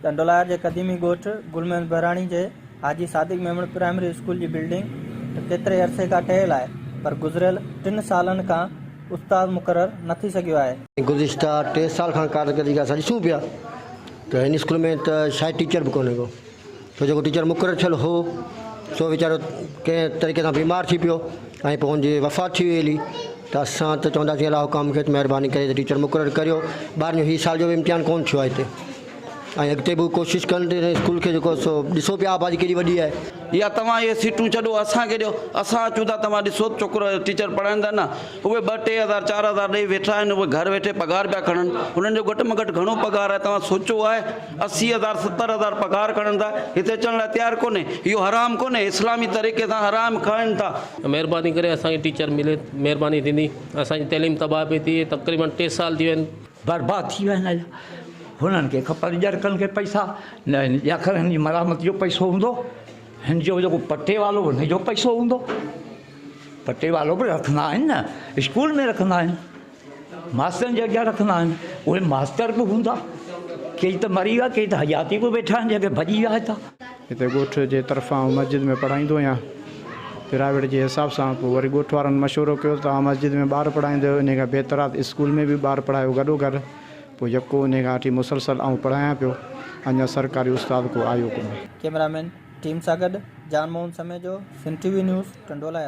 ٽنڊولاهر جي قديمي ڳوٺ گل محمد بهراڻي جي حاجي صادق ميمڻ پرائمري اسڪول جي بلڊنگ ته ڪيتري عرصي کان ٺهيل آهي پر گذريل ٽن سالن کان استاد مقرر نه ٿي سگهيو آهي. گذشته ٽي سال کان ڪارڪردگي اسان ڏسون پيا ته هن اسڪول ۾ ته شايد ٽيچر به ڪونهي ڪو ڇو جيڪو ٽيچر مقرر ٿيل هو سو ويچارو ڪنهن طريقي سان بيمار ٿي پيو ۽ پوء هن جي وفات ٿي وئي هلي ته اسان ته چونداسين الله حڪام کي ته مهرباني ڪري ته ٽيچر مقرر ڪريو ٻارن جو هي سال جو به امتحان ڪونه ٿيو آهي هتي ۽ اڳتي به ڪوشش ڪن ته هن اسڪول کي جيڪو سو ڏسو پيا آبادي ڪيڏي وڏي آهي. يا توهان اهي سيٽون ڇڏو اسان کي ڏيو اسان اچون ٿا توهان ڏسو ته ڇوڪرو ٽيچر پڙهائين ٿا نه اهي ٻه 3000 4000 ڏئي ويٺا آهن اهي گهر ويٺي پگهار پيا کڻن انهن جو گهٽ ۾ گهٽ گهڻو پگهار آهي توهان سوچو آهي 80 هزار 70 هزار پگهار کڻن ٿا هتي اچڻ لاء تيار ڪونهي اهو حرام ڪونهي اسلامي طريقي سان حرام کائن ٿا. مهرباني ڪري اسان کي ٽيچر ملي مهرباني ٿيندي اسان جي تعليم تباهه پئي ٿئي تقريبن ٽي سال ٿي ويا آهن. برباد ٿي ويا آهن هنن کي کپن ڄرڪن کي پئسا نه هن جي آخر هن جي مرامت جو پئسو هوندو هن جو جيڪو پٽيوالو هن جو پئسو هوندو پٽيوالو به رکندا آهن نه اسڪول ۾ رکندا آهن ماسترن جي اڳيان رکندا آهن اهي ماستر به هوندا ڪي ته مري ويا ڪي ته حياتي به ويٺا آهن جيڪي ڀڄي ويا هتان. هتي ڳوٺ جي طرفان آئون مسجد ۾ پڙهائيندو آهيان پرائيويٽ جي حساب سان پوء وري ڳوٺ وارن مشورو ڪيو ته توهان مسجد ۾ ٻار پڙهائيندو آهيو انهي کان بهتر آهي ته اسڪول ۾ به ٻار پڙهايو گڏو گڏ پوء يڪو انهي کان وٺي مسلسل آئون پڙهايان پيو اڃا سرڪاري استاد ڪو آيو ڪونهي. ڪئميرا مين ٽيم سان گڏ Jan Mohan Samejo, Sindh T V news, Tando Allahyar.